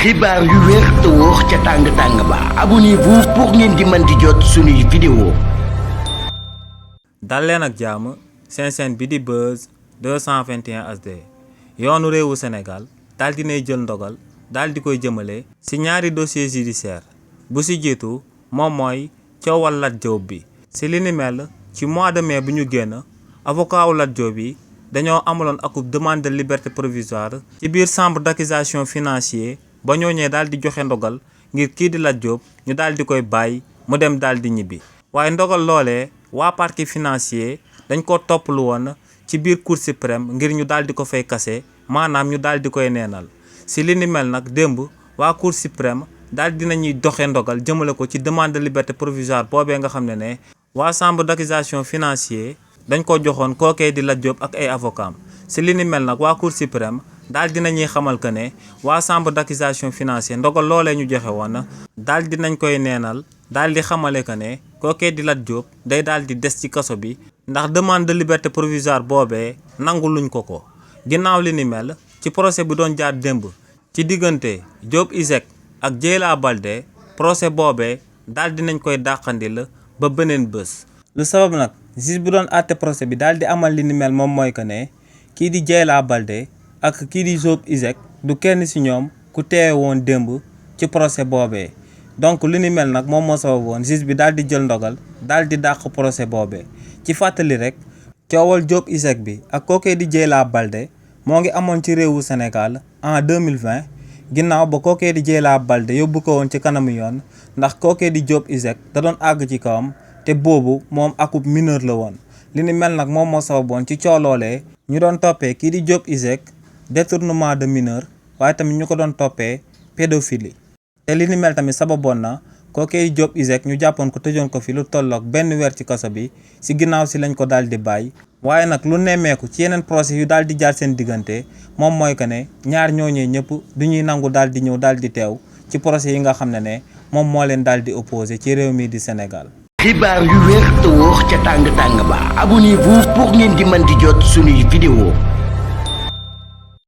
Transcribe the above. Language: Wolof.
xibaar yu wér te wóor ca tàng ba abonnez-vous pour ngeen di mën di jot suñuy vidéo. dal leen ak jàmm seen chaîne bi di Buzz 221 HD yoonu réewu Sénégal daal dinay jël ndogal daal di koy jëmale ci ñaari dossier judiciaire bu ci jiitu moom mooy coowal Lat Diop bi. ci li ni mel ci mois de mai bu ñu génn avocat wu Lat Diop bi dañoo amaloon akub demande de liberté provisoire ci biir chambre d'accusation financier ba ñooñee daal di joxe ndogal ngir kii di Lat Diop ñu daal di koy bàyyi mu dem daal di ñibbi. waaye ndogal loolee waa parquet financier dañ ko topplu woon ci biir cour suprême ngir ñu daal di ko fay kase maanaam ñu daal di koy neenal. ci li ni mel nag démb waa cour suprême daal dinañuy doxe ndogal jëmale ko ci demande de liberté provisoire boobee nga xam ne waa chambre d'accusation financier dañ ko joxoon kookee di Lat Diop ak ay avocat. ci li ni mel nag waa cour suprême daal dinañuy xamal que ne waa chambre d'accusation financier ndogal loolee ñu joxe woon daal dinañ koy neenal daal di xamale que ne kookee di Lat Diop day daal di des ci kaso bi ndax demande de liberté provisoire boobee nangu luñ ko. ginnaaw li ni mel ci procès bi doon jaar démb ci diggante Diop Iseg ak Dieyla Baldé procès boobee daal dinañ koy dàqandil ba beneen bés. lu sabab nag juge bu doon àtte procès bi daal di amal li ni mel moom mooy que ne kii di Dieyla Baldé ak kii di Diop Iseg du kenn ci ñoom ku teewe woon démb ci procès boobee. donc li ni mel nag moom moo sabab woon juge bi daal di jël ndogal daal di dàq procès boobee. ci fàttali rek coowal Diop Iseg bi ak kookee di Dieyla Baldé moo ngi amoon ci réewu Sénégal en 2020 ginnaaw ba kookee di Dieyla Baldé yóbbu ko woon ci kanamu yoon ndax kookee di Diop Iseg da doon àgg ci kawam te boobu moom akub mineur la woon. li ni mel nag moom moo sababoon ci cooloolee ñu doon toppee kii di Diop Iseg détournement de mineur waaye tamit ñu ko doon toppee pédophilie. te li ni mel tamit sababoon na kookee di Diop Iseg ñu jàppoon ko tëjoon ko fi lu tolloog benn weer ci kaso bi ci ginnaaw si lañ ko daal di bàyyi. waaye nag lu nemmeeku ci yeneen procès yu daal di jaar seen diggante moom mooy que ne ñaar ñooñee ñëpp du ñuy nangu daal di ñëw daal di teew ci procès yi nga xam ne moom moo leen daal di opposé ci réew mi di Sénégal. xibaar yu wér te wóor ca tàng ba abonnez-vous pour ngeen di mën di jot suñuy vidéo.